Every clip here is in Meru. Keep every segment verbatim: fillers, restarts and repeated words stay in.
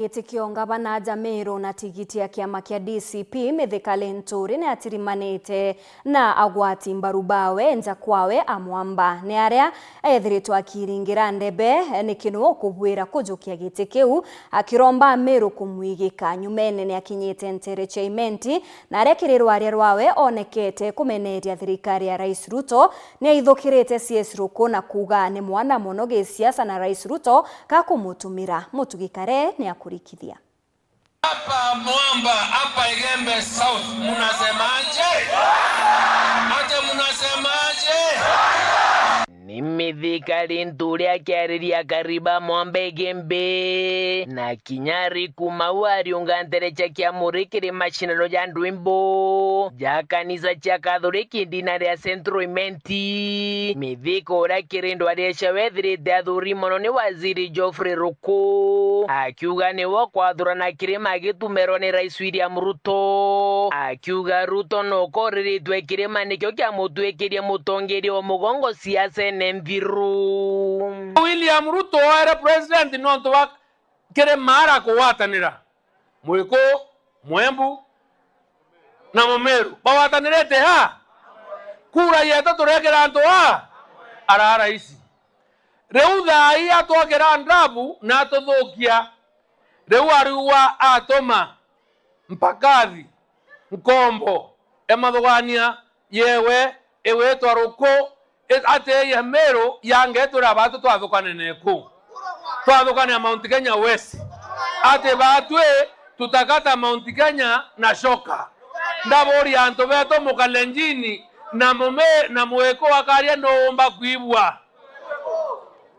Giti kio ngavana aja Meru na tigiti ya kiama kia D C P, Mithika Linturi ni atirimanite na agwati mbaru bawe nja kwawe a Mwamba. Ni aria ethiritwe akiringira ndebe, ni kinu ukubwira kujukia giti kiu, akiromba Ameru kumwigika. Nyumene ni akinyite ntere cia Imenti, na aria kiri rwaria rwawe onekete kumeneria thirikari ya Rais Ruto, ni aithukirite C S Ruku na kuuga ni mwana mono gisiasa na Rais Ruto kakumutumira. Mutugi Kare ni akurikithia. Hapa Mwamba, hapa Igembe South, mnasemaje? Ate mnasemaje? Ni Mithika Linturi akiariria akari ba Mwamba Igembe, na kinya ari kuma u ariunga ntere cia kiamuri kiri macindano ja ndwimbo ja kanisa cia Kathoriki ndina ria Central Imenti. Mithika uria kiri ndwaria ciawe ethirite athuri mono ni Waziri Geoffrey Ruku. Akiuga niwe ukwathurana kirima agitumerwa ni Rais William Ruto. Akiuga Ruto nuko uriritwe kirima nikio kiamutwikirie mutongeria wa mugongo siasene nthiru. William Ruto oere president nontu wa kirima ara kugwatanira. Mwiku, Mwembu na Mumiru bagwatanirite ha? Kura yetu turekira antu ha? Ara raisi. Riu thaa ii atwakira ndabu na atuthukia. Riu ariua atuma mpakathi nkombo emathugania yewe igwitwa Ruku, i-, ati ya Meru yangetwira batu twathukane neku. Twathukane Mount Kenya West. Ati batwi tutakata Mount Kenya na shoka. Ndaburia antu betu Mukalenjini na Mume-, na Mwiku akaria nuumba kwibua.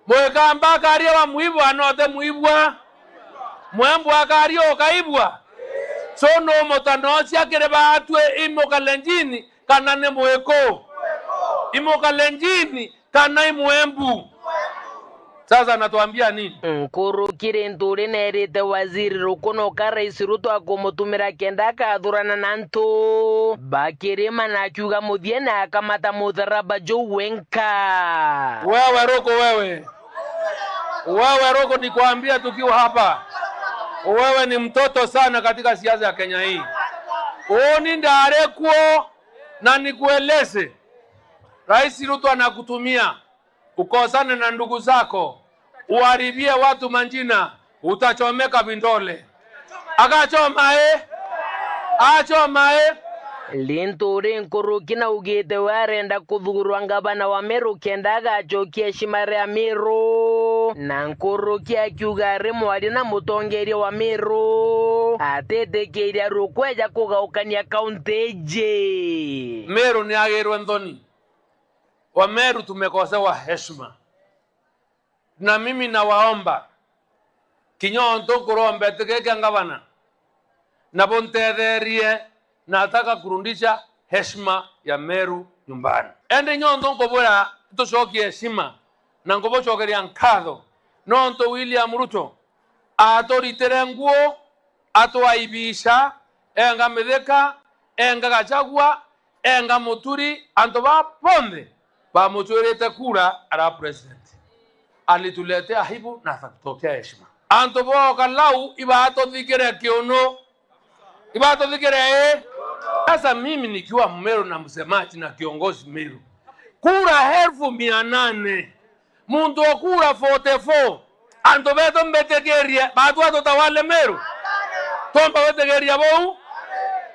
Mwikamba akaria wa mwibwa note mwibwa. Mwembu akaria ukaibwa. So no mutanocia kiri batwi i Mukalenjini kana ni Mwiku? I Mukalenjini kana i Mwembu? Sasa anatuambia nini? Nkuruki Linturi neerite Waziri Ruku noka Rais Ruto akumutumira kenda akathurana na antu ba kirima, na akiuga muthia na akamata mutharaba juu wenka. Wewe Ruku, wewe. Wewe Ruku, nikwambia tukiwa hapa. Wewe ni mtoto sana katika siasa ya Kenya hii. Uuni ndari kuo na nikueleze. Rais Ruto anakutumia ukosane na ndugu zako, uharibie watu majina, utachomeka vindole. Agachoma e? Achoma e? Linturi nkuruki naugite we arenda kuthurwa ngavana wa Meru kenda agacokia heshima ria Meru. Na nkuruki akiuga ari mwaria na mutongeria wa Meru, atitikiria rukweja kugaukania kaunti iji. Meru ni agirwe nthoni. Wameru tumekosewa heshima. Na mimi nawaomba, kinya ontu nkuromba itikikia ngavana, na buntetherie, nataka kurudisha heshima ya Meru nyumbani. Indi nyonthe nkubwira tucokie heshima na nkubucokeria nkatho nontu William Ruto aturitire nguo, atwaibisha, enga Mithika, enga Gachagua, enga Muturi, antu baa bonthe bamutwirite kura ara president. Alituletea aibu na akatutokea heshima. Antu boka lau ibatuthikire kiunu. Ibatuthikire ii? Sasa mimi nikiwa Mmeru na msemaji na kiongozi Meru, kura elfu mia nane, muntu o kura forty four, antu betu mbitikirie, batu atutawale Meru? Tomba gwitikiria bou?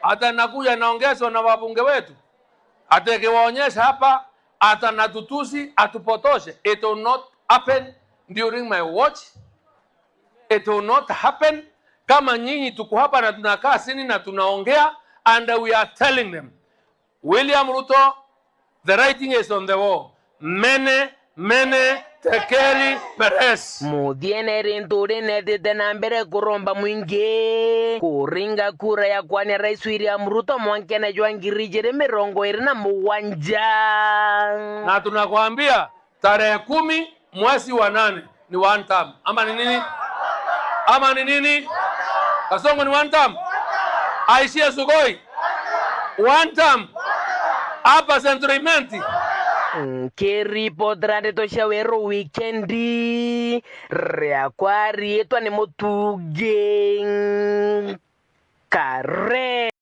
Ati anakuja naongezwa na wabunge wetu? Ati akiwaonyesha hapa, ati anatutusi, atupotoshe? It will not happen during my watch. It will not happen. Kama nyinyi tuko hapa na tunakaa chini na tunaongea, and we are telling them, William Ruto, the writing is on the wall. Mene, mene, tekeri, peres. Muthiene ri nturi netite na mbere kuromba mwingi kuringa kura ya kwania Rais William Ruto mwankene jwa ngiri ijiri mirongo iri na mugwanja. Na tunakwambia, tarehe kumi mwezi wa nane ni one term. Ama ni nini? Ama ni nini? Kasongo ni one term? Aishie Sugoi? One term? Hapa Central Imenti? Nkiripotera ndeto cia weru wikendi, riakwa riitwa ni Mutungi Kare.